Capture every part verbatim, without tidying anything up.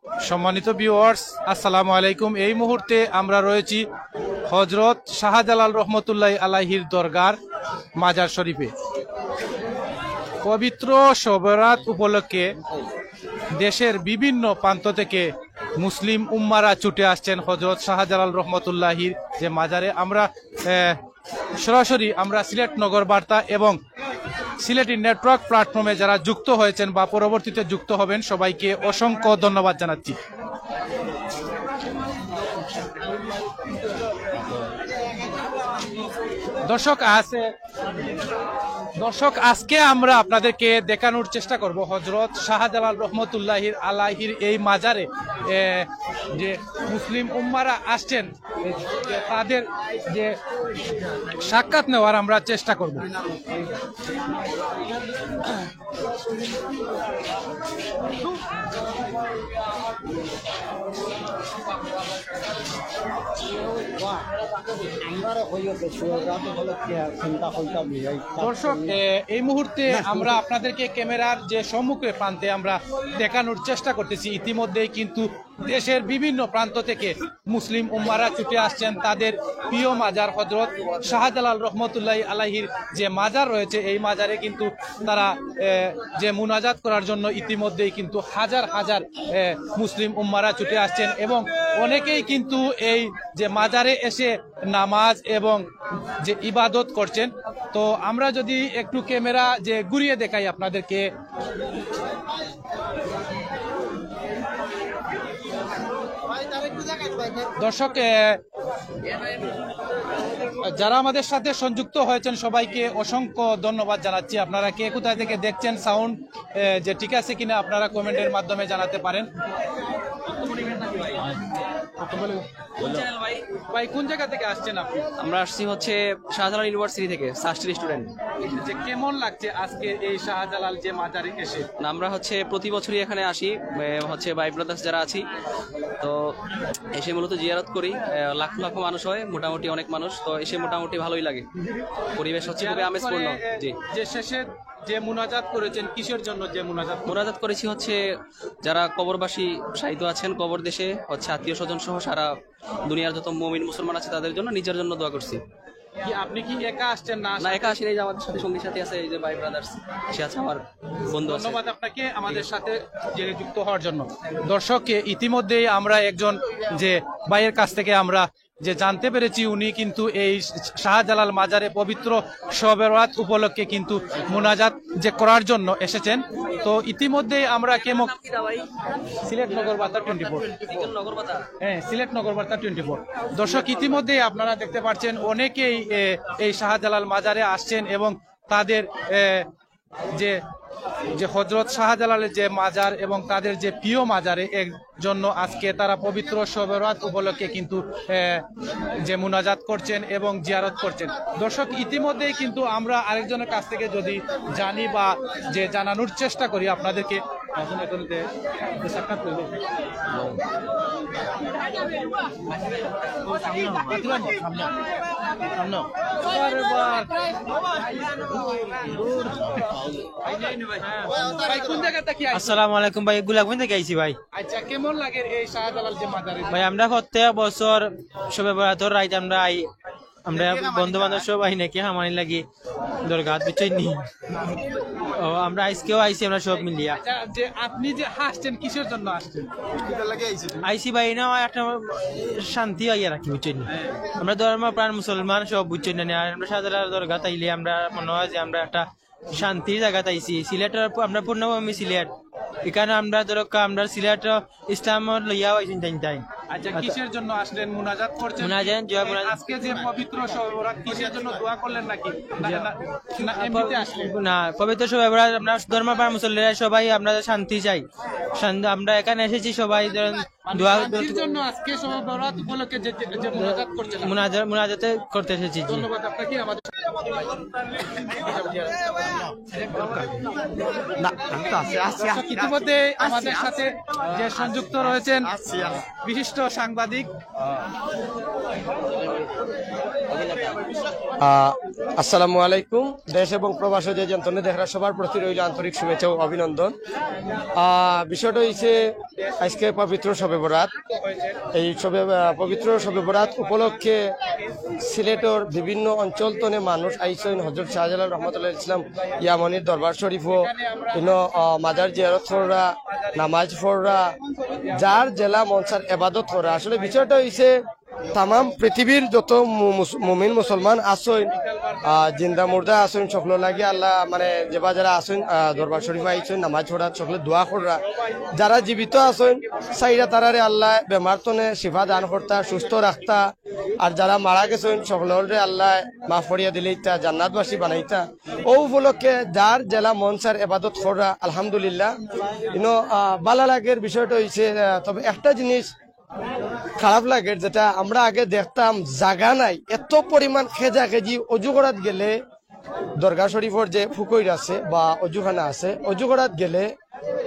সম্মানিত ভিউয়ার্স, আসসালামু আলাইকুম। এই মুহূর্তে আমরা রয়েছি হজরত শাহজালাল রহমতুল্লাহ আলাইহির দরগার মাজার শরীফে। পবিত্র শবে বরাত উপলক্ষে দেশের বিভিন্ন প্রান্ত থেকে মুসলিম উম্মারা ছুটে আসছেন হজরত শাহজালাল রহমতুল্লাহির যে মাজারে। আমরা আহ, সরাসরি আমরা সিলেট নগর বার্তা এবং সিলেটি নেটওয়ার্ক প্ল্যাটফর্মে যারা যুক্ত হয়েছেন বা পরবর্তীতে যুক্ত হবেন, সবাইকে অসংখ্য ধন্যবাদ জানাচ্ছি। দর্শক আছে, দর্শক, আজকে আমরা আপনাদেরকে দেখানোর চেষ্টা করব হজরত শাহজালাল রহমতুল্লাহির আলাইহির এই মাজারে, এ, যে মুসলিম উম্মারা আসছেন, এ, যে তাদের যে সাক্ষাৎ নেওয়ার আমরা চেষ্টা করব। দর্শক, এ, এই মুহূর্তে আমরা আপনাদেরকে ক্যামেরার যে সম্মুখে প্রান্তে আমরা দেখানোর চেষ্টা করতেছি। ইতিমধ্যেই কিন্তু দেশের বিভিন্ন প্রান্ত থেকে মুসলিম উম্মারা ছুটে আসছেন তাদের প্রিয় মাজার হজরত শাহজালাল রহমতুল্লাহ আলাইহির যে মাজার রয়েছে, এই মাজারে কিন্তু তারা, এ, যে মুনাজাত করার জন্য ইতিমধ্যেই কিন্তু হাজার হাজার, এ, মুসলিম উম্মারা ছুটে আসছেন এবং অনেকেই কিন্তু এই যে মাজারে এসে নামাজ এবং যে ইবাদত করছেন। তো আমরা যদি একটু ক্যামেরা যে ঘুরিয়ে দেখাই আপনাদেরকে, দর্শক, এ, যারা আমাদের সাথে সংযুক্ত হয়েছেন সবাইকে অসংখ্য ধন্যবাদ জানাচ্ছি। আপনারা কে কোথায় থেকে দেখছেন, সাউন্ড, এ, যে ঠিক আছে কিনা আপনারা কমেন্টের মাধ্যমে জানাতে পারেন। কোন চ্যানেল ভাই? ভাই, কোন জায়গা থেকে আসছেন আপনি? আমরা আসছি হচ্ছে শাহজালাল ইউনিভার্সিটি থেকে, সাস্টের স্টুডেন্ট। যে কেমন লাগছে আজকে এই শাহজালাল যে মাজারে এসে? না, আমরা হচ্ছে প্রতি বছরই এখানে আসি, এ, হচ্ছে ভাই ব্রাদার্স যারা আছি, তো এসে মূলত জিয়ারত করি। এ, লাখো লাখো মানুষ হয়, মোটামুটি অনেক মানুষ, তো এসে মোটামুটি ভালোই লাগে। পরিবেশ হচ্ছে খুবই জিয়ারত আমেজপূর্ণ। করে, এ, জি। যে শেষে যে মুনাজাত করেছেন, কিসের জন্য যে মুনাজাত? মুনাজাত করেছি হচ্ছে যারা কবরবাসী শায়িত আছেন কবর দেশে, হচ্ছে আত্মীয় স্বজন সহ সারা দুনিয়ার যত মুমিন মুসলমান আছে তাদের জন্য, নিজের জন্য দোয়া করছি। কি আপনি কি একা আসছেন না? না, একা আসি নাই, যে আমাদের সাথে সঙ্গী সাথী আছে, এই যে ভাই ব্রাদার্স, সে আছে আমার বন্ধু আছে। ধন্যবাদ আপনাকে আমাদের সাথে যে যুক্ত হওয়ার জন্য। দর্শক, ইতিমধ্যেই আমরা একজন যে ভাইয়ের কাছ থেকে আমরা যে জানতে পেরেছি, উনি কিন্তু এই শাহজালাল মাজারে পবিত্র শবে বরাত উপলক্ষে কিন্তু মুনাজাত যে করার জন্য এসেছেন। তো ইতিমধ্যেই আমরা কেমন সিলেট নগর বার্তা টোয়েন্টি ফোর। হ্যাঁ, সিলেট নগর বার্তা টোয়েন্টি ফোর। দর্শক, ইতিমধ্যেই আপনারা দেখতে পাচ্ছেন অনেকেই, এ, এই শাহজালাল মাজারে আসছেন এবং তাদের, এ, যে, যে হজরত শাহজালালের যে মাজার এবং তাদের যে প্রিয় মাজারে এর জন্য আজকে তারা পবিত্র শবে বরাত উপলক্ষে কিন্তু, এ, যে মুনাজাত করছেন এবং জিয়ারত করছেন। দর্শক, ইতিমধ্যেই কিন্তু আমরা আরেকজনের কাছ থেকে যদি জানি বা যে জানানোর চেষ্টা করি আপনাদেরকে, এখন এখন যে, যে সাক্ষাৎ করবো। ভাই, কোন জায়গা থেকে আইছেন? আসসালামু আলাইকুম ভাই, গোলাপগঞ্জ থেকে আইছি ভাই। আচ্ছা, কেমন লাগে এই শাহজালাল যে মাজারে? ভাই, আমরা প্রত্যেক বছর শবে বরাতর রাইত আমরা আই, আমরা বন্ধু বান্ধব সব আই নাকি হামানি লাগি দরগাত, বুঝছেন নি? ও, আমরা আজকেও আইছি, আমরা সব মিলিয়া। আচ্ছা, যে আপনি যে আসছেন, কিসের জন্য আসছেন? আইছি ভাই, না একটা শান্তি আইয়া রাখি, বুঝছেন নি? আমরা ধর্ম প্রাণ মুসলমান সব, বুঝছেন না? আর আমরা শাহজালাল দরগাত আইলে আমরা মনে হয় যে আমরা একটা শান্তির জায়গাত আইছি। সিলেটর পু-, আমরা পূর্ণভূমি সিলেট, এখানে আমরা ধরো কা-, আমরা সিলেট ইসলাম লইয়া আইছি তাই তাই। আচ্ছা, আচ্ছা। কিসের জন্য আসলেন? মুনাজাত করছেন? মুনাজাত, জয় মুনাজাত। আজকে যে পবিত্র শবে বরাত, কিসের জন্য দোয়া করলেন নাকি? না, জি। না, না, এমনিতে আসলেন? না, পবিত্র শবে বরাত আমরা ধর্ম প্রাণ মুসল্লিরা সবাই আমরা শান্তি চাই। শান্তি, আমরা এখানে এসেছি সবাই ধরেন মানে দোয়া শান্তির জন্য আজকে শবে বরাত উপলক্ষে যে, যে, যে মুনাজাত করছেন। মুনাজাত, মুনাজাতে করতে এসেছি, জি। ধন্যবাদ আপনাকে আমাদের না, আমি তো আছি, আছি, আছি। ইতিমধ্যে আমাদের সাথে যে সংযুক্ত রয়েছেন বিশিষ্ট সাংবাদিক। আহ, আসসালামু আলাইকুম। দেশ এবং প্রবাসে যে যেন দেখরা সবার প্রতি রইল আন্তরিক শুভেচ্ছা ও অভিনন্দন। আহ, বিষয়টা হইছে আজকে পবিত্র শবে বরাত। এই শবে, আহ, পবিত্র শবে বরাত উপলক্ষে সিলেটর বিভিন্ন অঞ্চল তনে মানুষ আইছইন। হযরত শাহজালাল রহমতুল্লাহ ইসলাম ইয়ামনির দরবার শরীফও ইনো, আহ, মাজার জিয়ারত কররা, নামাজ পড়রা, যার যেলা মন চার এবাদত কররা। আসলে বিষয়টা হইছে তামাম পৃথিবীর যত মু-, মুস-, মুমিন মুসলমান আছইন, আহ, জিন্দা মুর্দা আছইন, সকল লাগি আল্লাহ মানে যেবা যারা আছইন, আহ, দরবার শরীফ আইছইন, নামাজ পড়া, সকলে দোয়া কররা। যারা জীবিত আছইন, চাইরা তারারে আল্লাহ বেমার তনে শিফা দান করতা, সুস্থ রাখতা। আর যারা মারা গেছইন, সকলরে আল্লাহ মাফ করিয়া দিলাইতা, জান্নাতবাসী বানাইতা। ও উপলক্ষে যার যেলা মন চার এবাদত কররা, আলহামদুলিল্লাহ। ইনো, আহ, বালা লাগের বিষয়টা হইছে, আহ, তবে একটা জিনিস খারাপ লাগের, যেটা আমরা আগে দেখতাম জাগা নাই, এত পরিমাণ খেজা খেজি। অজু করাত গেলে দরগা শরীফর যে ফুকইর আছে বা অজুখানা আছে, অজু করাত গেলে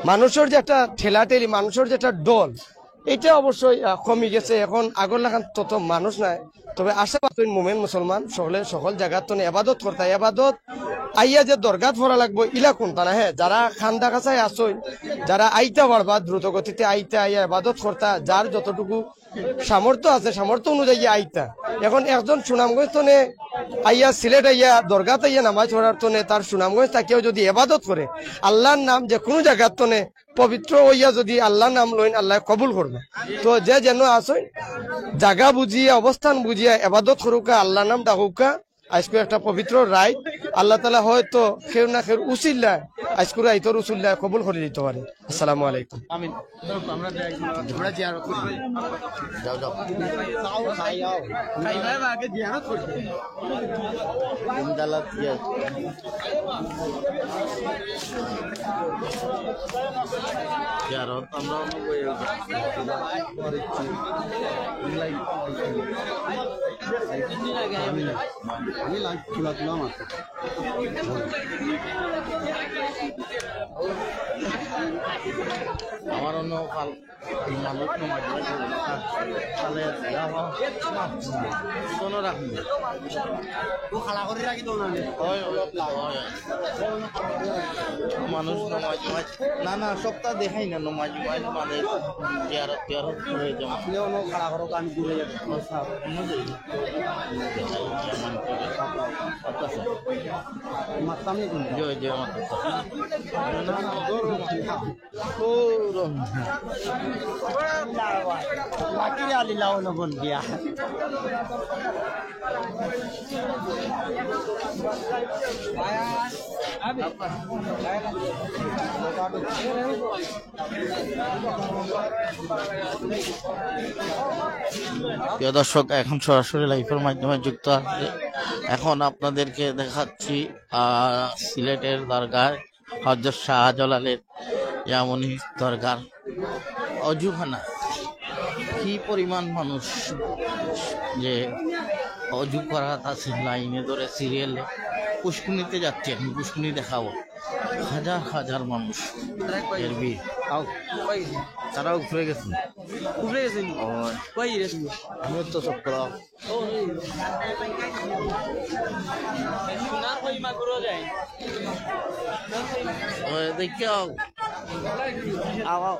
মানুষর যে একটা ঠেলাঠেলি, মানুষর যে একটা ঢল, এটা অবশ্যই, আহ, কমি গেছে। এখন আগর লাখান তত মানুষ নাই। তবে আশা করছি মুমিন মুসলমান সকলে সকল জাগাত তনে এবাদত করতা, এবাদত আইয়া যে দরগাত পড়া লাগবো, ইলা কুনতা না। হ্যাঁ, যারা কান্দা কাছায় আছইন, যারা আইতা পারবা, দ্রুত গতিতে আইতা, আইয়া এবাদত করতা, যার যতটুকু সামর্থ্য আছে, সামর্থ্য অনুযায়ী আইতা। এখন একজন সুনামগঞ্জ তনে আইয়া, সিলেট আইয়া, দরগাত আইয়া নামাজ পড়ার তনে তার সুনামগঞ্জ থাকিয়াও যদি এবাদত করে, আল্লাহর নাম যে কোনো জাগার তনে পবিত্র হইয়া যদি আল্লাহর নাম লইন, আল্লাহ কবুল করবা। তো যে যেন আছইন, জাগা বুঝিয়া, অবস্থান বুঝিয়া এবাদত করুকা, আল্লাহর নাম ডাকুকা। আজকে একটা পবিত্র রাইত, আল্লাহ তাআলা হয়তো কেউ না কেউ উসিল্লায়, আজকুর রাইতর উসিল্লায় কবুল করি দিতে পারে। আসসালামু আলাইকুম। আমিন। আমরা জিয়ারত করি। যাও, যাও। খাইবা আগে জিয়ারত করি। জিন্দালাত জিয়ারত। জিয়ারত আমরা অন্য বই আমি লাইভ খোলা খোলা মাত্র। আমার অন্য কাল মানুষ নমাজ তাহলে কোনো রাখুন। ও খালা করে রাখি তো না। হয়, হয়, হয়। মানুষ নমাজ নমাজ, না, না, সপ্তাহ দেখাই না, নমাজ নমাজ মানে জিয়ারত টিয়ারত হয়ে যাওয়া। আপনি অন্য খালা করো, আমি দূরে যাবো। অন্য যাই। মাতাম নি তুমি? জয়, জয় মাতা। না, না, দূর। বাকি আলি লাও না বল দিয়া। প্রিয় দর্শক, এখন সরাসরি লাইভের মাধ্যমে যুক্ত আছে। এখন আপনাদেরকে দেখাচ্ছি, আহ, সিলেটের দরগায় হযরত শাহজালালের ইয়ামনি দরগার অজুখানা। কি পরিমাণ মানুষ যে অজু করাত আছে লাইনে ধরে সিরিয়ালে। পুষ্কুনিতে যাচ্ছি, এখন পুষ্কুনি দেখাবো। হাজার হাজার মানুষ এর ভিড়। আও, তারা উপরে গেছে। উপরে গেছে নি? ও। কই রে তুমি? আমি তো চক্র। সোনার কই মাগুরও যায়। ওই দেখি আও। আও, আও।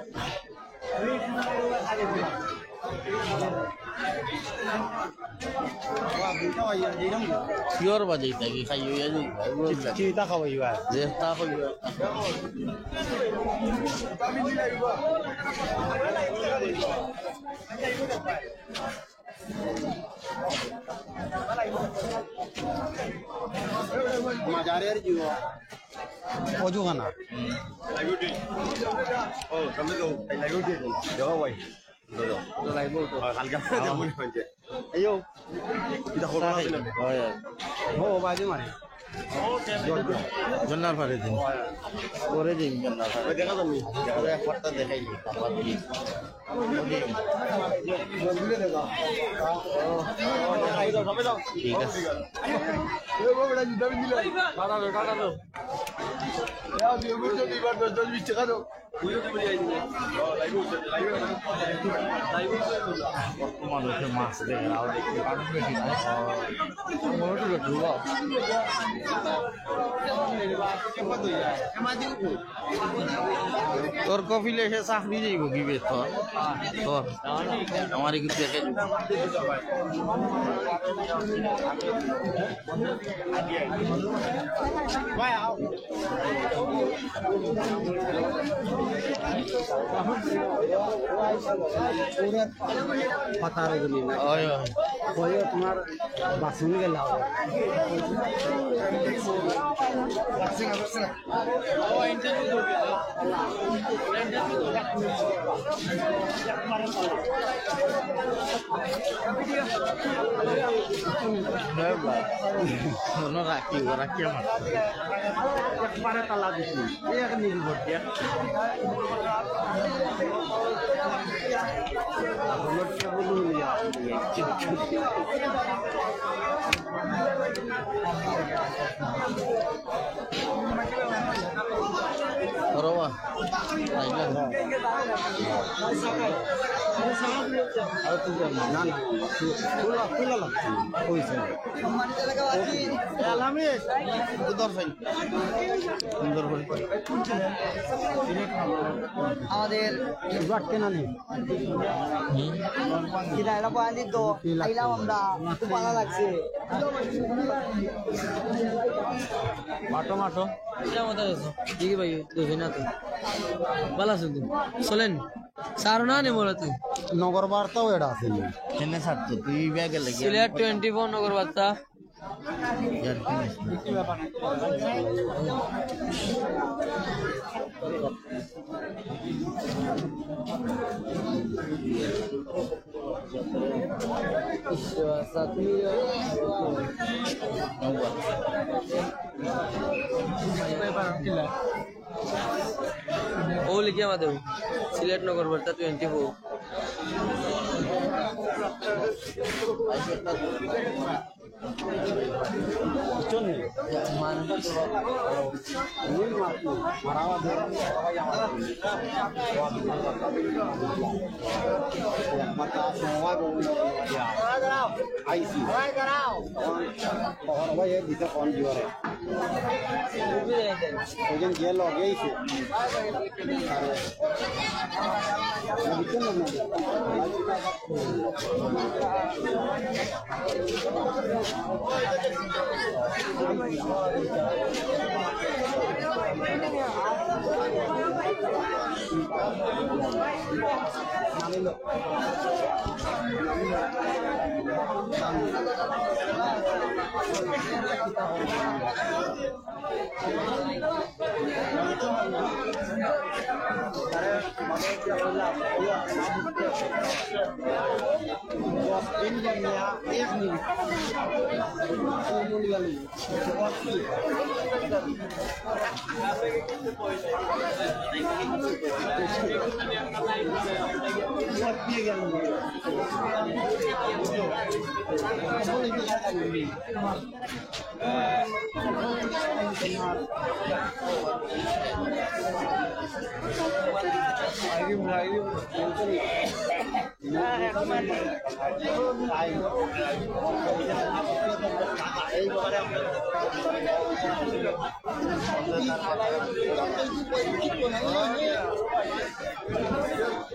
পিওর বাজে ইতা কি খাই হইয়া যাই। কি, কি ইতা খাওয়াইবা? যে তা খাইবা। মাজারের জিও। অজুখানা। ও, সামনে তো, এই লাইভ উঠে। দেখো ভাই। দেখো। তো লাইভ উঠো। আর হালকা করে মনে হচ্ছে। এইও। এটা খবর আছে না? হয়, হয়। ও, বাজে মারে। জন্নার পারে দিন। পরে দিন জন্নার পারে। দেখা যাবে। দেখা যাবে, একবারটা দেখাই দিই। ঠিক আছে। বর্তমানে মাছ দেখে নাও, দেখতে পারবে কি না? তোর কপিলে সে চাকরি যাইব কি বে তোর? তোর আমার একটু দেখে দিব। পাতার ওগুলি না। ওই, ওই। ওই তোমার বাসন গেলা। কোনো রাখি, ওরা কি আমার? একবারে তালা দিছি। এই এক নির্ভর। রবা, তাই না? আর তুই জানিস? না, না, না, খোলা, খোলা লাগছে। ওই যে। এ, আলহামদুলিল্লাহ। সুন্দর ভাই। সুন্দর ভাই। আমাদের বাট কেনা নেই। হুম। কিনা এটা বয়ান দিত, আইলাম আমরা, খুব ভালো লাগছে। মাঠো, মাঠো। এটা মতো আছে। দেখি ভাই, দেখি না তো। ভালো আছেন তো? চলেন। সারো না নে বলো তুই। নগর বার্তাও এটা আছে। এনে ছাড়তো, তুই ব্যাগে লেগে। সিলেট টোয়েন্টি ফোর নগর বার্তা। ইয়ার কি আছে? ও লিখে আমাদের সিলেট নগর বার্তা টোয়েন্টি ফোর। বুঝছো নি? আইসি। তখন, তখন ভাই, এ দিতে ফোন দিও রে। ওইজন যে লগে আইছে।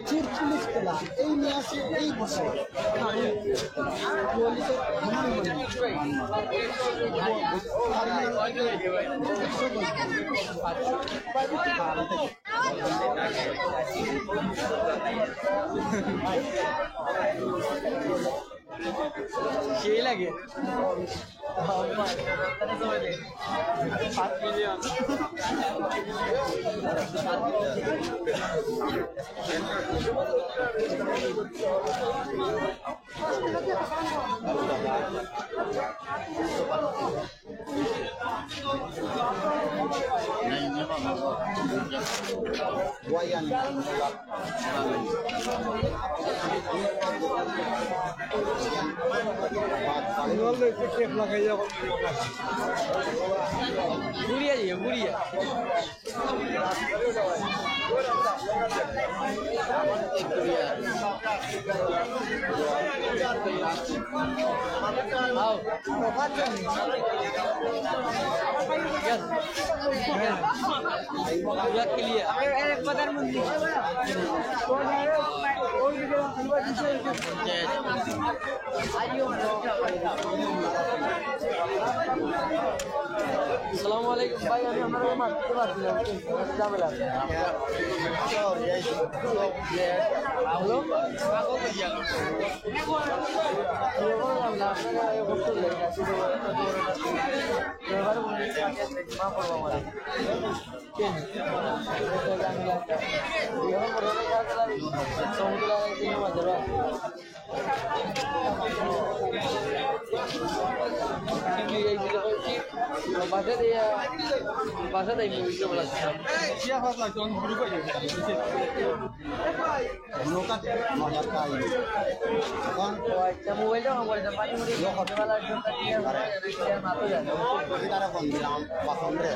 চুয়াল্লিশ খেলা এই ম্যাচে এই বছর। সেই লাগে। সাত মিলিয়ন। ঘুরিয়া যাইয়া, ঘুরিয়া। আও। Yes. Yes. পুরা clear। আসসালামু আলাইকুম ভাই, আমি আপনার মারতে পারছি না, ঝামেলা আছে। হ্যালো? বাসা দিয়ে, বাসা দিয়ে মুভি বলা। নৌকা মজার কাহিনী। এখন ও আচ্ছা, মোবাইলটা অন করে দেন, পানি মুড়ি ইয়ে হবে। বেলা একজন তাকিয়ে আছে, আর মাথা যায় না। আমি তারা ফোন দিলাম, বাসন রে।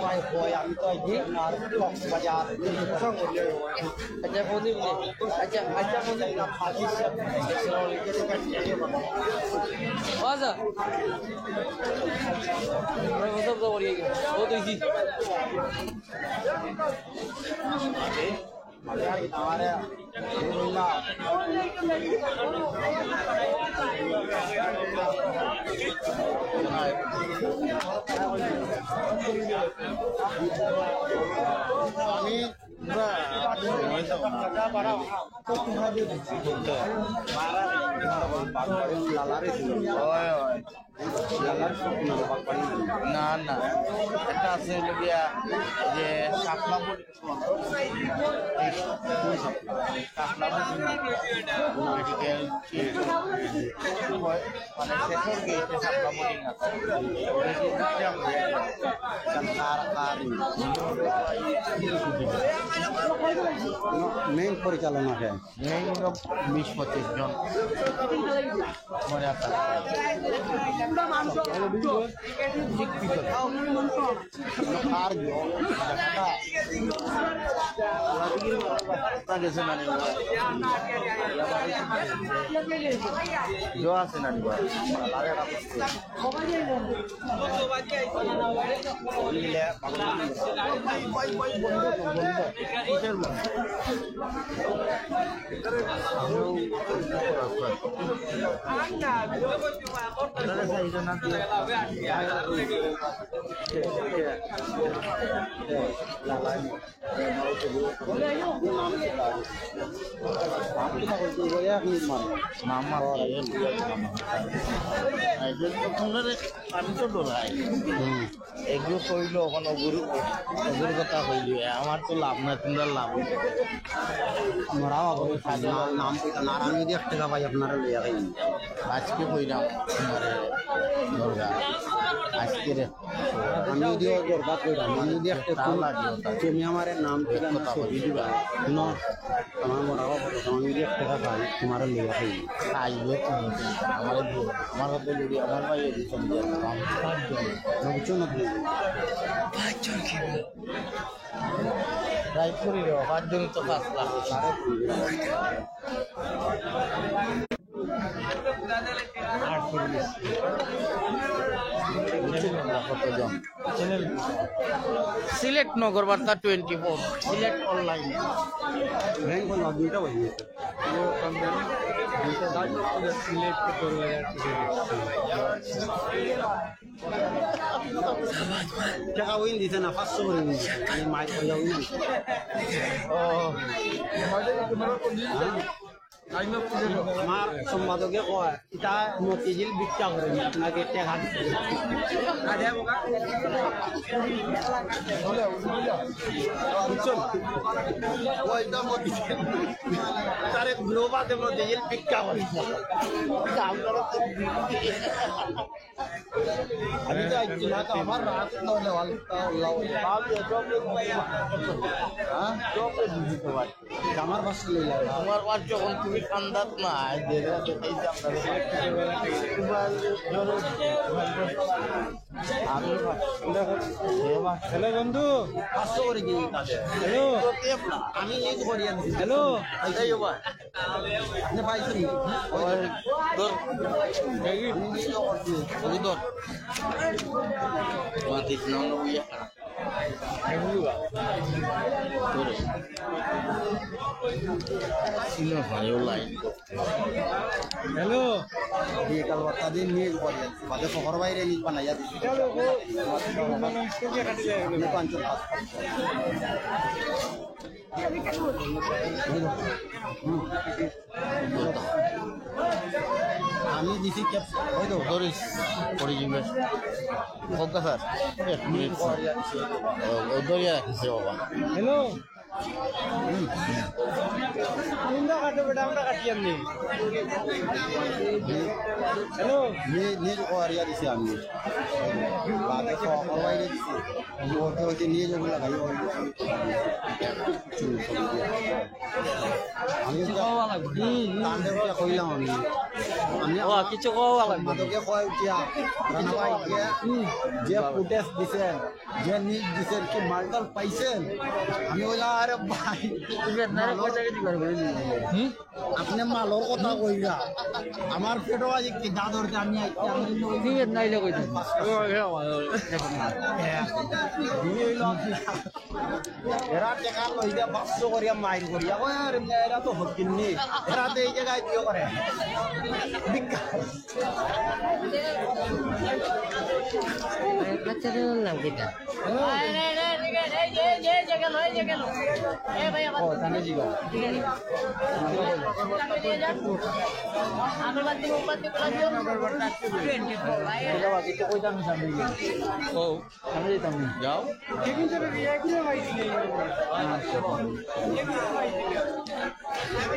ভাই, কই, আমি তো এই যে আর কক্সবাজার। আচ্ছা, ফোন দিন, ফোন দিন। আচ্ছা, আচ্ছা, ফোন দিন। আসসালামু আলাইকুম। বাজা। ভাই, বসো, বসো, বড়িয়ে গেল। ও, তুই কি? আমি না, না, একটা আছে হইলো গিয়া যে শাপলা বডি। শাপলা বডি। মেডিকেল, মানে, শেষর গেইটে শাপলা বডি না। মেইন পরিচালনা হে। এই হলো বিশ পঁচিশ জন মরে আছে। আর আপনার গেছে না নি? জো আছে না নি? মামা, আমি তো ডরাই। এগুলো কইলো ওখানে গুরু, গুরু কথা কইলি, আমার তো লাভ না, তোমরা লাভ। মরা বাবা, ওই খালি নাম, নাম কইতা না, আর আমি যদি এক টাকা পাই, আপনারা লইয়া খাই। আজকে কইলাম তোমারে দরগা, আজকে রে। আমি যদি ওই দরগা কইলাম, আমি যদি একটা তা তুমি, লাগে ওটা। তুমি আমার নাম ঠিকানা কথা ছবি কইলি। দিবা। না, আমার মরা বাবা, আমি যদি এক টাকা পাই, তোমার লইয়া খাই। খাইও তুমি, আমার বউ, আমার হাতে যদি আমার ভাই এদিকে চলে যায়, আমি পাঁচজন। না, বুঝছো না তুমি? পাঁচজন কি? ট্রাই করি রে, পাঁচজন তো পাঁচ লাখ। আটচল্লিশ। কতজন? সিলেট নগর বার্তা twenty four, Sylhet online. Bank হলো দুইটা বাজে। সিলেট। টাকা ওই দিছে না, পাঁচশো করে দিছে। আমি মাইক কইয়া ওই না। ও। আমার সম্পাদকে কয়, ইটা মতিঝিল ভিক্ষা করে, আপনাকে টাকা দিতে। বুঝছেন? ওইটা মতিঝিল। তারে নৌবাদে মধ্যে জেল ভিক্ষা করে। আমি তো আইছি না, তো আমার রাত নইলে ভালো, তা আল্লাহ। হ্যাঁ? আমার বাসা লইলা। আমার বাস যখন তুমি ঠান্ডাত না, এই যে এরা তো এই যে আপনারা আমি হ্যালো বন্ধু। পাঁচশো করে কিনি তাদের। হ্যালো। আমি নিজ করি আনছি। হ্যালো। এই ভাই। আপনি পাইছেন? ওই ধর। এই ধর। মাতিস না, অন্য বুঝে খারাপ। তোরে। ছিল ভাই, ও লাইন। হ্যালো। বিকাল বার্তা দিন নিয়ে বাদে শহর বাইরে নিজ বানাইয়া দিচ্ছি। আমি দিছি ক্যাপ, ওই তো। ধরিস, পড়ে যাবে। হোক স্যার, এক মিনিট স্যার। ও, ও ধরিয়া রাখিস রে বাবা। হ্যালো। হুম। তোমরা কাটো বেটা, আমরা কাটি এমনি। হ্যালো। নি-, নিজ ও হারিয়া দিছি আমি। বাদে তো অকল বাইরে দিছি। ওকে, ওকে নিয়ে যাবো লাগাই, ওই। আমি কিছু তো কওয়া লাগবে। হুম, হুম। তাদের কথা কইলাম আমি। আমি ও, কিছু কওয়া লাগবে। মাদকে কয় উঠিয়া, রানা ভাই, যে, হুম। যে ফুটেজ দিছেন, যে নিউজ দিছেন, কি মালটাল পাইছেন? আমি বললাম, "আরে ভাই, তুমি আপনারা মালর পয়সা কেটে পারবে।" হুম? আপনি মালর কথা কইরা। আমার পেটও আজ কি দাদর যে আমি আইছি, আমি কিন্তু ওই তুমি আপনারা ইলে কইতে। হ্যাঁ। দুই হইল আপনি। এরা টেকা লইয়া বাক্স করিয়া মাইর করিয়া, ওই আর এরা তো হকিন নি। এরা তো এই জায়গায় বিয়ে করে। ভিক্ষা। বাচ্চাটার নাম কিতা? ও, তানে জিগা। ও। আমি যাইতাম না। যাও।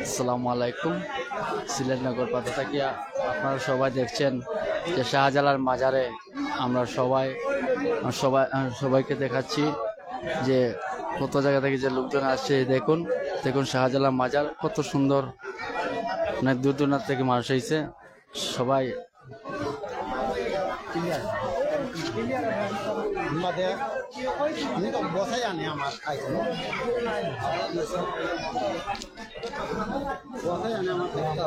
আসসালামু আলাইকুম। সিলেট নগর পাতা থাকিয়া আপনারা সবাই দেখছেন যে শাহজালাল মাজারে আমরা সবাই, সবাই, সবাইকে দেখাচ্ছি যে কত জায়গা থেকে যে লোকজন আসছে। দেখুন, দেখুন শাহজালাল মাজার কত সুন্দর, অনেক দূর দূরান্ত থেকে মানুষ আইছে। সবাই আমাদের, আমি তো বসে জানি আমার খাইছে। বসে জানি আমার খাইছে।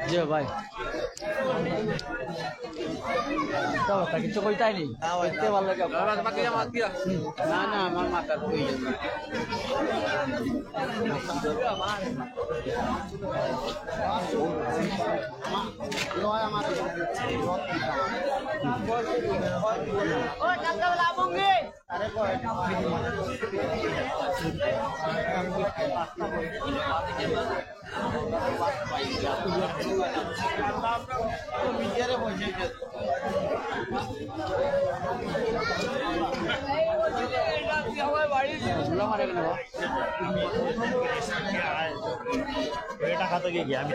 জি ভাই। তো, তা কিছু কইতাই নেই। দেখতে ভালো লাগে। না, না, আমার মাথার তুই। টাকা তো গিয়ে আমি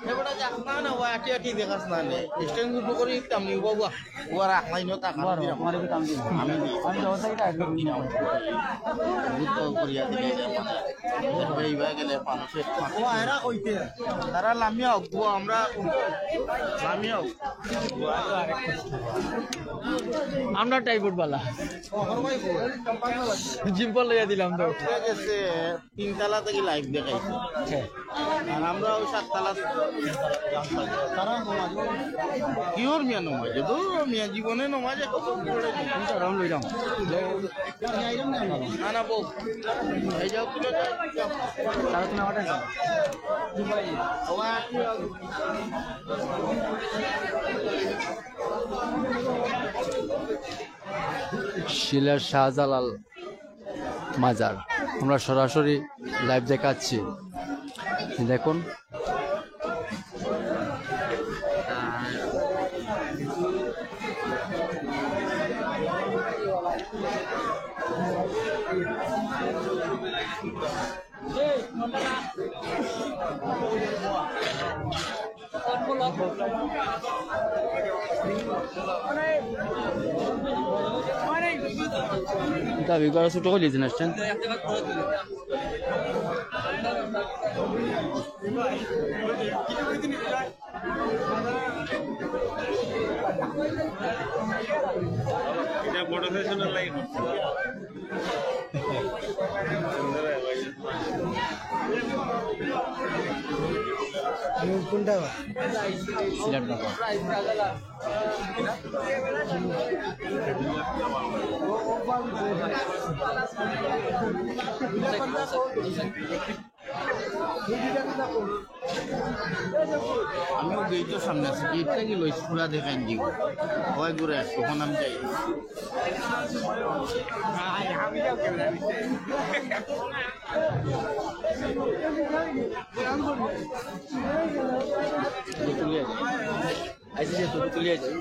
এবারে যাস না, না, ও আটি আটি দেখাস না নে। স্ট্যান্ড উঠু করে দিতাম নি, বাবা। ও আর এক লাইনও টাকা ও আর দিলাম। আমার একটু কাম দিন। আমি দিই। আমি তো ওটাই টাইট করে দিলাম। বুদ্ধ করিয়া দিলে রে, এইবার গেলে মানুষের ও এরা কইতে। তারা লামিয়া হোক, ও আমরা লামিয়া হোক। আমরা টাইপোর্ড বালা। ও, হর ভাই, জিম্পল লইয়া দিলাম তো। ঠিক আছে। তিনতলা থাকি লাইভ দেখাইছে। হ্যাঁ। আর আমরা ওই সাততলা। তারা নমাজ। কিওর মিয়া নমাজ? তো মিয়া জীবনে নমাজ এখন পড়ে নি। আমি তো আরাম লইলাম। না, না, বউ। এই যাও, তুলে যাও। তারা তুমি আমার কাছে। সিলেট শাহজালাল মাজার আমরা সরাসরি লাইভ দেখাচ্ছি, দেখুন। দাবি করা ছোট হইলে জিনিসটা। এটা ফটো সেশনের লাগি করছে। কোনটা? সিলেট ঢাকা। আমিও গেইটর সামনে আছি, গেইটটা কি লইছি, খোলা দেখাইন দিব। হয় ঘুরে আসবো, এখন আমি যাই। আইসি যে ছবি তুলিয়া যাই।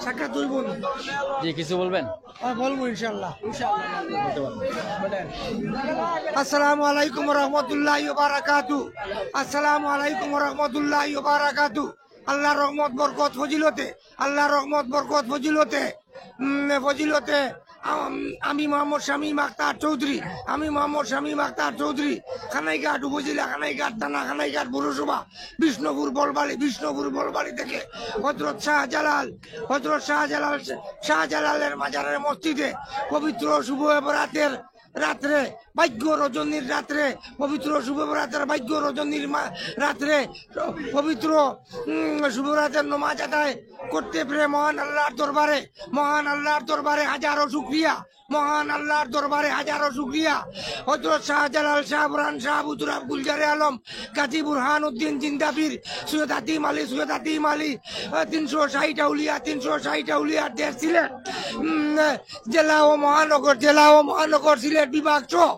সাক্ষাৎ দুই বোন। জি, কিছু বলবেন? হ্যাঁ, বলবো ইনশাআল্লাহ। বলতে পারেন। আসসালামু আলাইকুম ওয়া রাহমাতুল্লাহি ওয়া বারাকাতু। আসসালামু আলাইকুম ওয়া রাহমাতুল্লাহি ওয়া বারাকাতু। আল্লাহর রহমত, বরকত, ফজিলতে, আল্লাহর রহমত, বরকত, ফজিলতে, উম, ফজিলতে, আম-, আমি মোহাম্মদ শামীম আখতার চৌধুরী, আমি মোহাম্মদ শামীম আখতার চৌধুরী, কানাইঘাট উপজেলা, কানাইঘাট থানা, কানাইঘাট পৌরসভা, বিষ্ণুপুর বলবাড়ি, বিষ্ণুপুর বলবাড়ি থেকে হযরত শাহজালাল, হযরত শাহজালাল, শাহজালালের মাজারের মসজিদে পবিত্র শুভ বরাতের রাত্রে, ভাগ্য রজনীর রাত্রে, পবিত্র শুভ বরাতের ভাগ্য রজনীর মা-, রাত্রে, পবিত্র, উম, শুভ রাতের নমাজ আদায় করতে পেরে মহান আল্লাহর দরবারে, মহান আল্লাহর দরবারে হাজারো শুকরিয়া, মহান আল্লাহর দরবারে হাজারো শুকরিয়া। হযরত শাহজালাল, শাহপরান, শাহ আবু তুরাব, গুলজারে আলম, গাজী বুরহান উদ্দিন জিন্দাপীর, সৈয়দ হাতিম আলী, সৈয়দ হাতিম আলী, আহ, তিনশো ষাট আউলিয়া, তিনশো ষাট আউলিয়ার দেশ সিলেট, উম, জেলা ও মহানগর, জেলা ও মহানগর সিলেট বিভাগ সহ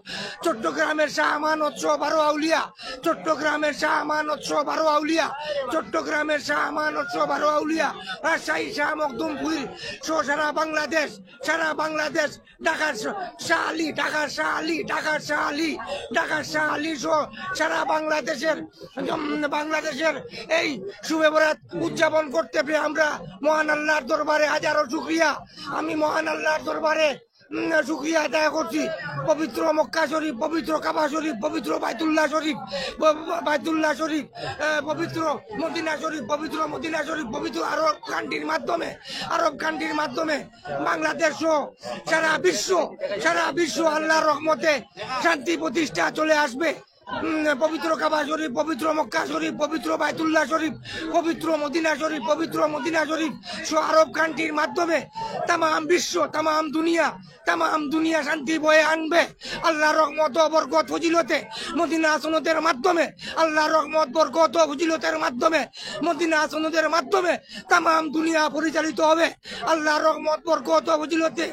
চট্টগ্রামের শাহ আমানত সহ বারো আউলিয়া, চট্টগ্রামের শাহ আমানত সহ বারো আউলিয়া, চট্টগ্রামের শাহ আমানত সহ বারো আউলিয়া, রাজশাহী শাহ মখদুমপুর সহ সারা বাংলাদেশ, সারা বাংলাদেশ, ঢাকার শা-, শাহ আলী, ঢাকার শাহ আলী, ঢাকার শাহ আলী, ঢাকার শাহ আলী সহ সারা বাংলাদেশের, উম, বাংলাদেশের এই শুভ বরাত উদযাপন করতে পেরে আমরা মহান আল্লাহর দরবারে হাজারো শুকরিয়া। আমি মহান আল্লাহর দরবারে, উম, শুকরিয়া আদায় করছি। পবিত্র মক্কা শরীফ, পবিত্র কাবা শরীফ, পবিত্র বাইতুল্লাহ শরীফ, ব-, ব-, বাইতুল্লাহ শরীফ, আহ, পবিত্র মদিনা শরীফ, পবিত্র মদিনা শরীফ, পবিত্র আরব কান্ট্রির মাধ্যমে, আরব কান্ট্রির মাধ্যমে বাংলাদেশ সহ সারা বিশ্ব, সারা বিশ্ব আল্লাহর রহমতে শান্তি প্রতিষ্ঠা চলে আসবে। উম, পবিত্র কাবা শরীফ, পবিত্র মক্কা শরীফ, পবিত্র বাইতুল্লাহ শরীফ, পবিত্র মদিনা শরীফ, পবিত্র মদিনা শরীফ সহ আরব কান্ট্রির মাধ্যমে তামাম বিশ্ব, তামাম দুনিয়া, তামাম দুনিয়া শান্তি বয়ে আনবে আল্লাহর রহমত ও বরকত ফজিলতে। মদিনা সনদের মাধ্যমে আল্লাহর রহমত, বরকত ও ফজিলতের মাধ্যমে, মদিনা সনদের মাধ্যমে তামাম দুনিয়া পরিচালিত হবে আল্লাহর রহমত, বরকত ও ফজিলতে।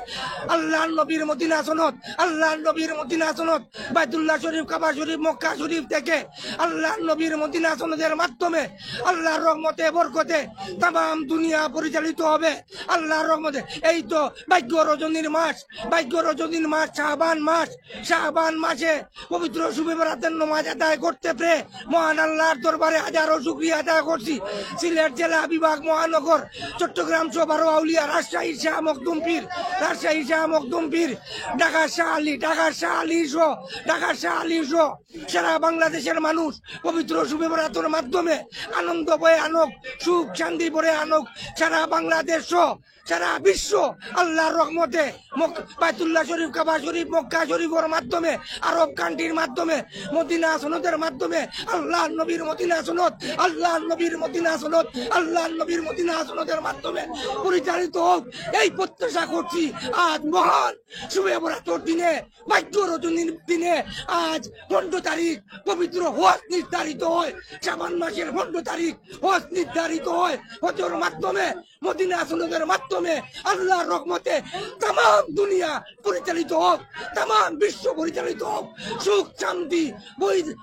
আল্লাহর নবীর মদিনা সনদ, আল্লাহর নবীর মদিনা সনদ, বাইতুল্লাহ শরীফ, কাবা শরীফ, মক্কা শরীফ থেকে আল্লাহর নবীর মদিনা সনদের মাধ্যমে আল্লাহর রহমতে, বরকতে তামাম দুনিয়া পরিচালিত হবে আল্লাহর রহমতে। এই তো ভাগ্য রজনীর মাস, ভাগ্য রজনীর মাস, শাবান মাস। শাবান মাসে পবিত্র শবে বরাতের নামাজ আদায় করতে পেরে মহান আল্লাহর দরবারে হাজারো শুকরিয়া আদায় করছি। সিলেট জেলা, বিভাগ, মহানগর, চট্টগ্রাম সহ বারো আউলিয়া, রাজশাহী শাহ মখদুম পীর, রাজশাহী শাহ মখদুম পীর, ঢাকা শাহ আলী, ঢাকা শাহ আলী সহ, ঢাকা শাহ আলী সহ সারা বাংলাদেশের মানুষ পবিত্র শবে বরাতের মাধ্যমে আনন্দ বয়ে আনক, সুখ শান্তি বয়ে আনক সারা বাংলাদেশ সহ সারা বিশ্ব আল্লাহর রহমতে। মক-, বাইতুল্লাহ শরীফ, কাবা শরীফ, মক্কা শরীফের মাধ্যমে, আরব কান্ট্রির মাধ্যমে, মদিনা সনদের মাধ্যমে, আল্লাহর নবীর মদিনা সনদ, আল্লাহর নবীর মদিনা সনদ, আল্লাহর নবীর মদিনা সনদের মাধ্যমে পরিচালিত হোক, এই প্রত্যাশা করছি। আজ মহান শবে বরাতের দিনে, ভাগ্য রজনীর দিনে, আজ পনেরো তারিখ পবিত্র হজ নির্ধারিত হয়, শাবান মাসের পনেরো তারিখ হজ নির্ধারিত হয়। হজের মাধ্যমে, মদিনা সনদের মাধ্যমে আল্লাহর রহমতে তামাম দুনিয়া পরিচালিত হোক, তামাম বিশ্ব পরিচালিত হোক, সুখ শান্তি বই-,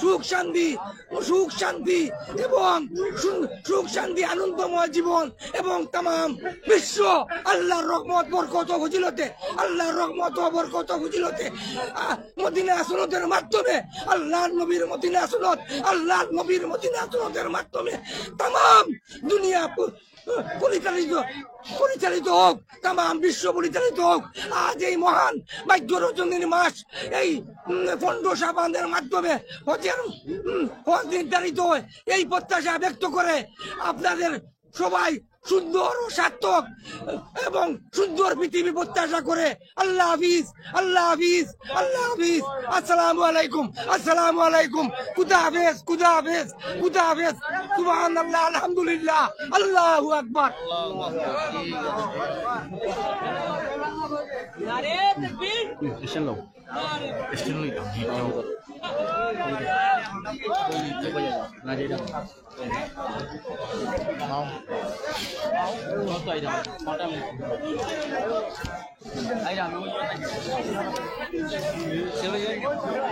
সুখ শান্তি, সুখ শান্তি এবং সুন-, সুখ শান্তি, আনন্দময় জীবন এবং তামাম বিশ্ব আল্লাহর রহমত, বরকত ও ফজিলতে, আল্লাহর রহমত ও বরকত ও ফজিলতে, আহ, মদিনা সনদের মাধ্যমে, আল্লাহর নবীর মদিনা সনদ, আল্লাহর নবীর মদিনা সনদের মাধ্যমে তামাম দুনিয়া প-, পরিচালিত, পরিচালিত হোক, তামাম বিশ্ব পরিচালিত হোক। আজ এই মহান ভাগ্য রজনীর মাস, এই, উম, পনেরো শাবানের মাধ্যমে হজের, উম, হজ নির্ধারিত হয়, এই প্রত্যাশা ব্যক্ত করে আপনাদের সবাই সুন্দর ও সার্থক এবং সুন্দর পৃথিবী প্রত্যাশা করে আল্লাহ হাফিজ, আল্লাহ হাফিজ, আল্লাহ হাফিজ। আসসালামু আলাইকুম, আসসালামু আলাইকুম। খুদা হাফেজ, খুদা হাফেজ, খুদা হাফেজ। সুবহানাল্লাহ, আলহামদুলিল্লাহ, আল্লাহু আকবার। নারে তাকবীর। স্ট্যান্ড লও। স্ট্যান্ড লই। না, যেটা।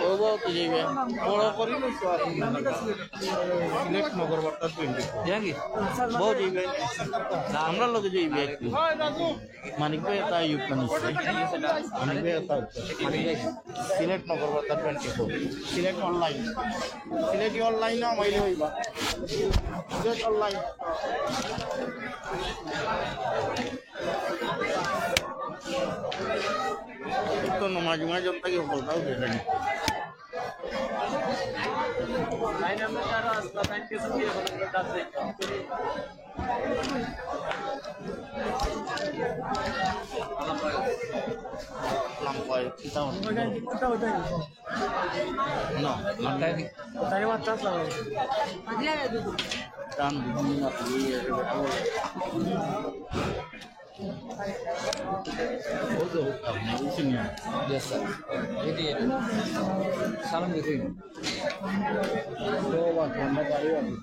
ও বাবা, তুই যাইবে। বড় করি লইছো আর। সিলেট নগর বার্তা টোয়েন্টি ফোর। দেখি। বউ যাইবে। আমরা লগে যাইবে একটু। মানিক ভাই এটা ইউক্ত নিচ্ছে। মানিক ভাই এটা সিলেট নগর বার্তা টোয়েন্টি ফোর। সিলেট অনলাইন। সিলেটি অনলাইন না মাইলে হইবা। সিলেট অনলাইন। তো নমাজ উমাজ জনতা কি বলতাও দেখানি। লাম্বা কিতাব। না, মাথায় দি-, তাই মাত্র আসলাম। টান দিবি না, তুই এর বেটা বলে। ও তো, আপনি বুঝছেন না? Yes, sir. এটি, এটি। সালাম দিবি। তো, বা, ঠান্ডা পারি আর কি।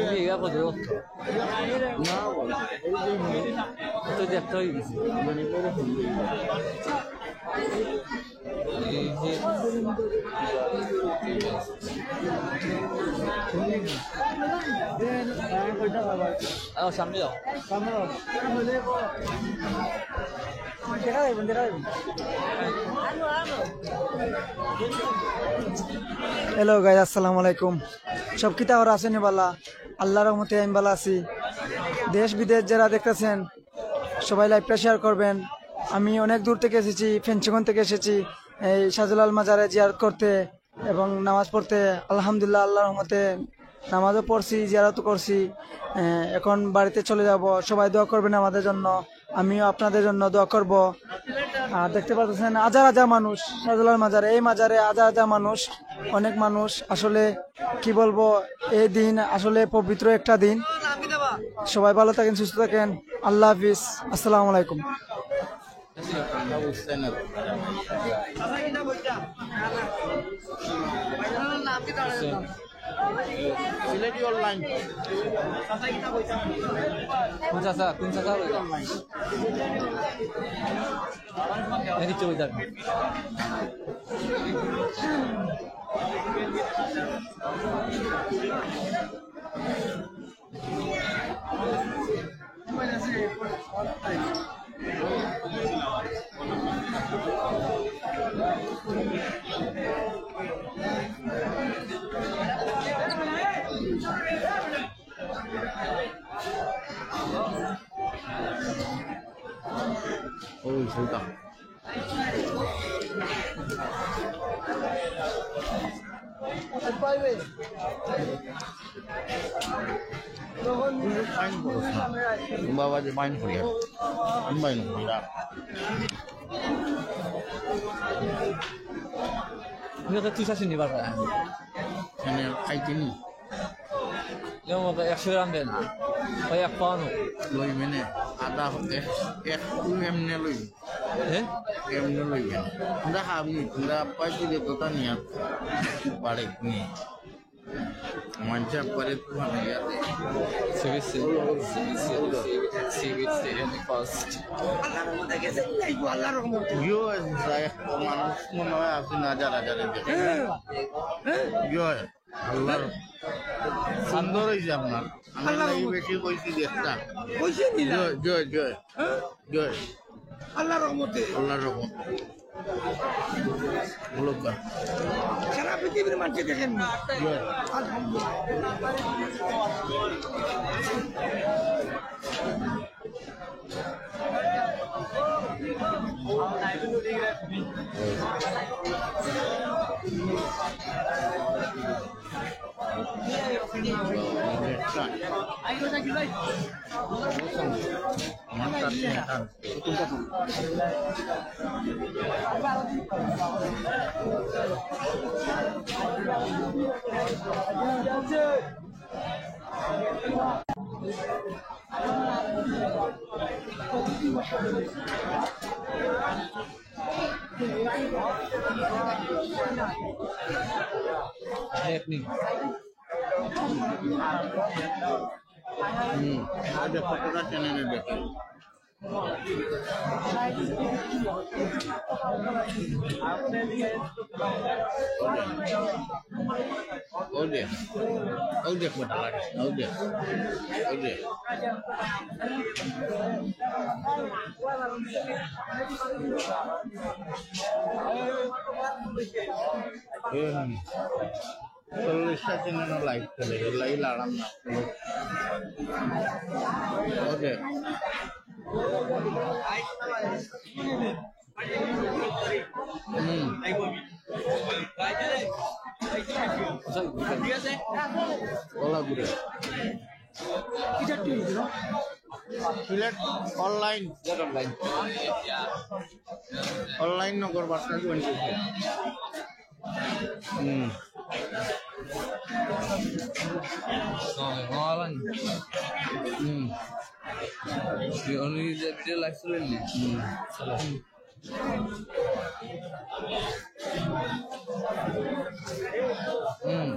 এই, ইয়া করতে হবে। না, বল। এই যে, তো দেখতে হয়ে গেছে। মানে, বড় হয়ে গেছে। আও, সামনে যাও। হ্যালো গাইস, আসসালামু আলাইকুম। সব কিতা অর আছইন নি বালা? আল্লাহর রহমতে আমি বালা আছি। দেশ বিদেশ যারা দেখতেছেন, সবাই লাইভটা শেয়ার করবেন। আমি অনেক দূর থেকে এসেছি, ফেঞ্চুগঞ্জ থেকে এসেছি এই শাহজালাল মাজারে জিয়ারত করতে এবং নামাজ পড়তে। আলহামদুলিল্লাহ, আল্লাহর রহমতে নামাজও পড়ছি, জিয়ারতও করছি। এ, এখন বাড়িতে চলে যাব। সবাই দোয়া করবেন আমাদের জন্য, আমিও আপনাদের জন্য দোয়া করব। আর দেখতে পাচ্ছেন হাজার হাজার মানুষ শাহজালাল মাজারে, এই মাজারে হাজার হাজার মানুষ, অনেক মানুষ। আসলে কি বলবো, এই দিন আসলে পবিত্র একটা দিন। সবাই ভালো থাকেন, সুস্থ থাকেন। আল্লাহ হাফিজ, আসসালামু আলাইকুম। সিলেটি অনলাইন। কোন চাচা? কোন চাচা? এদিক চলে যান। ওই সুলতান। বাবা যে মাইন করিয়া, মাইন করিয়া। এটা তো তুই চাষি নিবার পারে। মানে খাইতে নি। যেমন একশো গ্রাম দেন, ওই এক পাউন্ড। লইবে নে, আধা এক, এক এমনি লইবে। হ্যাঁ? এমনি লইবে। তোমরা খাবি, তোমরা পাইছি যে কথা নিয়ে বাড়ি নিয়ে। মানছে পরে তোমার ইয়াতে। Civil, civil, civil, civil, civil, civil, civil, first. আল্লাহর রহমতে গেছে, এই গো আল্লাহর রহমতে। ইয়ো, যায়, মানুষ মনে হয় আপনি না যারা যারা দেখে। হ্যাঁ। হ্যাঁ। ইয়ো, আল্লাহর সুন্দর হইছে আপনার। আমি আল্লাহর লাগি রহমতে। বেশি কইছি যে একটা। কইছে নি না? জয়, জয়, জয়। হ্যাঁ? জয়। আল্লাহর রহমতে। আল্লাহর রহমত। বলুক গা। সারা পৃথিবীর মানুষে দেখেন না। জয়। আলহামদুলিল্লাহ। হুম, আজ কতটা টেনে নেবে। ওই যে, ওই যে কোথা লাগে, ওই যে, ওই যে। হুম। চল্লিশটা চ্যানেলও লাইভ চলে, এর লাগি লাড়াম না। ওকে। হুম। কলা গুঁড়া। সিলেট অনলাইন। সিলেট অনলাইন। অনলাইন নগর বাসা টোয়েন্টি ফোর। হুম। হুম। উনি যে, যে লাইভ চলেন নি? হুম। হুম।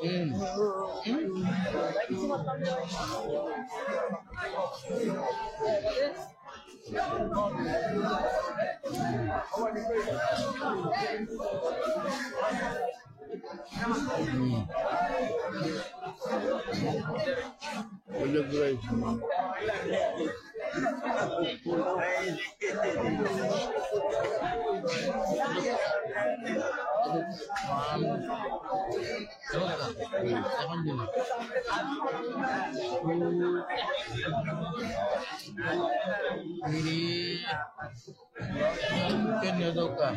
হুম। Ini Kenya doka.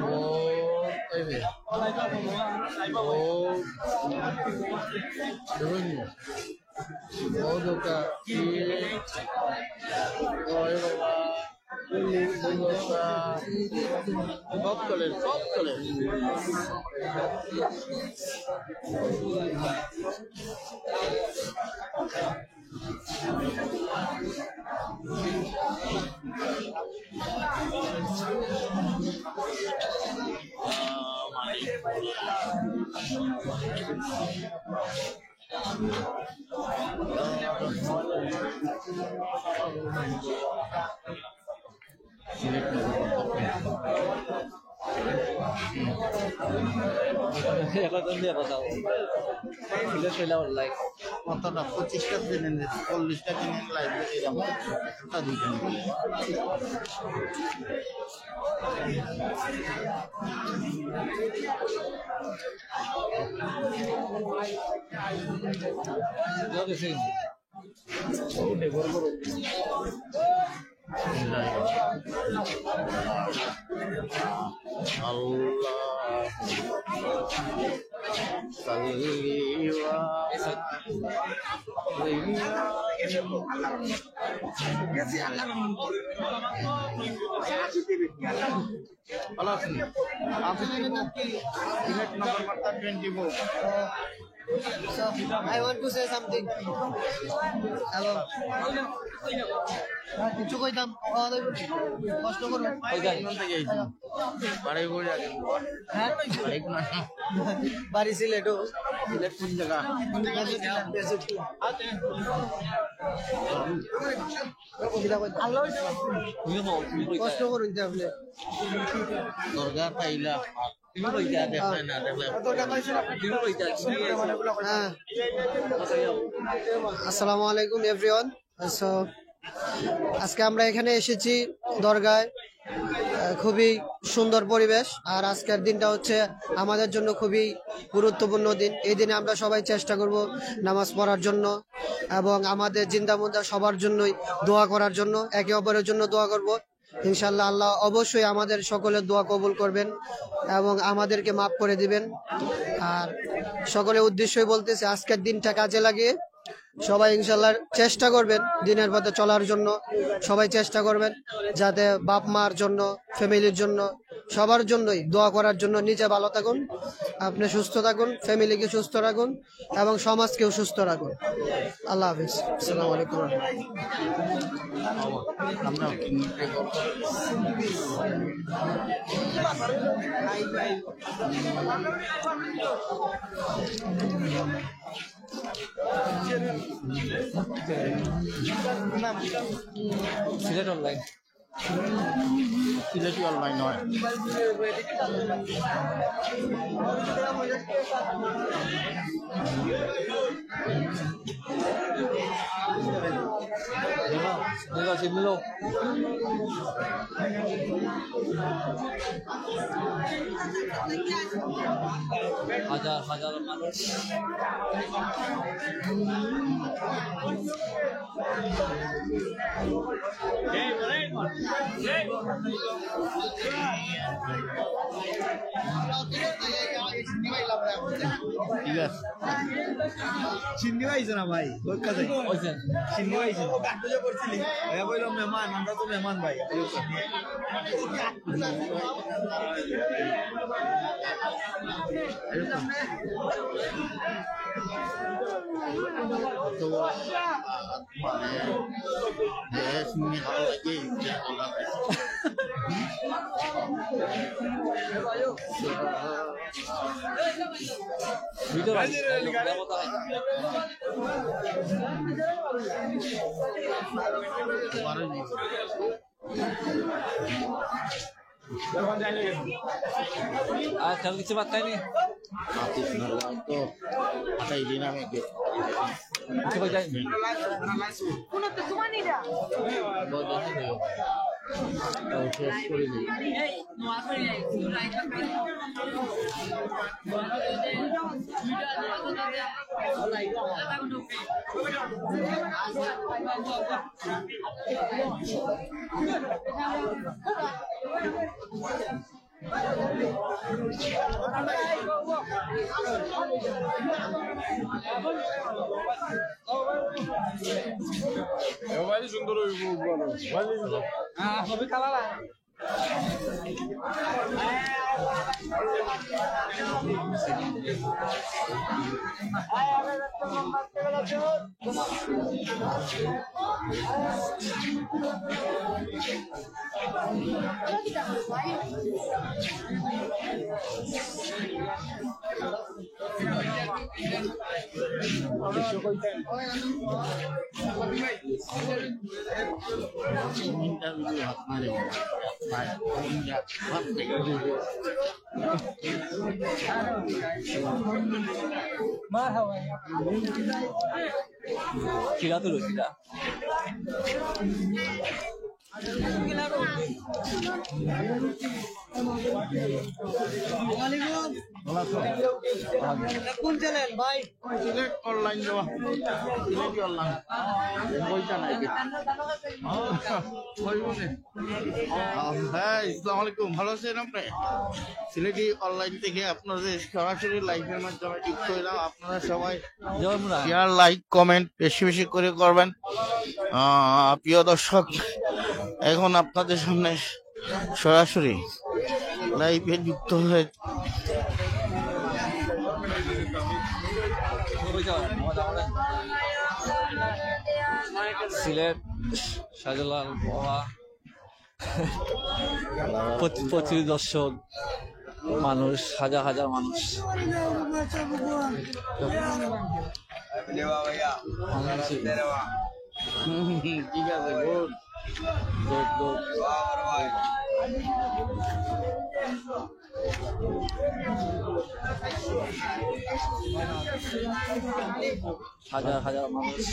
Oh, ini. Oh. Turun. মধুকা, কি? ওই বাবা। সব চলে, সব চলে। এখন তো দিয়ে কথা বল। সিলেট হইলে আবার লাইক। কতটা? পঁচিশটা দিন, চল্লিশটা দিন লাইভ দিলাম। একটা দুইটা মিলে। আল্লাহ। সাল্লি ওয়া সাল্লিম। ভালো আছেন? আপনি সিলেট নগর বার্তা twenty four. So, I want to say something. Hello. কিছু কইতাম, কষ্ট করো। বাড়ি কই যাবেন? হ্যাঁ? বাড়ি কোন? বাড়ি সিলেটও। সিলেট কোন জায়গা? কোন জায়গা? কষ্ট করুন যে আপনি। দরকার পাইলা। হ্যাঁ। আসসালামু আলাইকুম এভরিওয়ান। So, আজকে আমরা এখানে এসেছি দরগায়। আহ, খুবই সুন্দর পরিবেশ। আর আজকের দিনটা হচ্ছে আমাদের জন্য খুবই গুরুত্বপূর্ণ দিন। এই দিনে আমরা সবাই চেষ্টা করব নামাজ পড়ার জন্য এবং আমাদের জিন্দা মুর্দা সবার জন্যই দোয়া করার জন্য, একে অপরের জন্য দোয়া করব। ইনশাআল্লাহ, আল্লাহ অবশ্যই আমাদের সকলের দোয়া কবুল করবেন এবং আমাদেরকে মাফ করে দিবেন। আর সকলের উদ্দেশ্যই বলতেছি, আজকের দিনটা কাজে লাগিয়ে সবাই ইনশাআল্লাহ চেষ্টা করবেন দিনের পথে চলার জন্য। সবাই চেষ্টা করবেন যাতে বাপ মার জন্য, ফ্যামিলির জন্য, সবার জন্যই দোয়া করার জন্য। নিজে ভালো থাকুন, আপনি সুস্থ থাকুন, ফ্যামিলিকে সুস্থ রাখুন এবং সমাজকেও সুস্থ রাখুন। আল্লাহ হাফিজ। আসসালামু আলাইকুম। সিলেট অনলাইন। সিলেটি অনলাইন নয়। দেখো, দেখো, সিমলো। হাজার হাজার মানুষ। ঠিক আছে। চিনতে পাইছো না ভাই, কোথা যাই? ওই যে। চিনতে পাইছো না। ভাইয়া বললো মেহমান, আমরা তো মেহমান ভাই। তো, মানে, যে শুনে ভালো লাগে, যে ভালো লাগে। ভিতরে আসো, কথা হয়। আর কাল কিছু ভাত খাইনি? মাতিস না, তো হাঁটাই দিন আমি। কিছু কই যাইনি? শেষ করে দিই। মোবাইল সুন্দর হইব, ভালো। মোবাইল সুন্দর। হ্যাঁ, ছবি কালার। মারহাবা। কিরা তো রইলা। কোন চ্যানেল ভাই? সিলেট অনলাইন দেওয়া। সিলেটি অনলাইন। ওইটা নাই কি? ওই বলে। আহ, হ্যাঁ, আসসালামু আলাইকুম। ভালো আছেন আপনি? সিলেটি অনলাইন থেকে আপনাদের সরাসরি লাইভের মাধ্যমে যুক্ত হইলাম। আপনারা সবাই জয় মুরা। শেয়ার, লাইক, কমেন্ট বেশি বেশি করে করবেন। আহ, প্রিয় দর্শক, এখন আপনাদের সামনে সরাসরি লাইভে যুক্ত হয়ে সিলেট শাহজালাল বাবা প্রতি-, প্রচুর দর্শক, মানুষ, হাজার হাজার মানুষ। হুম, ঠিক আছে, গুড। Good, good. হাজার হাজার মানুষ।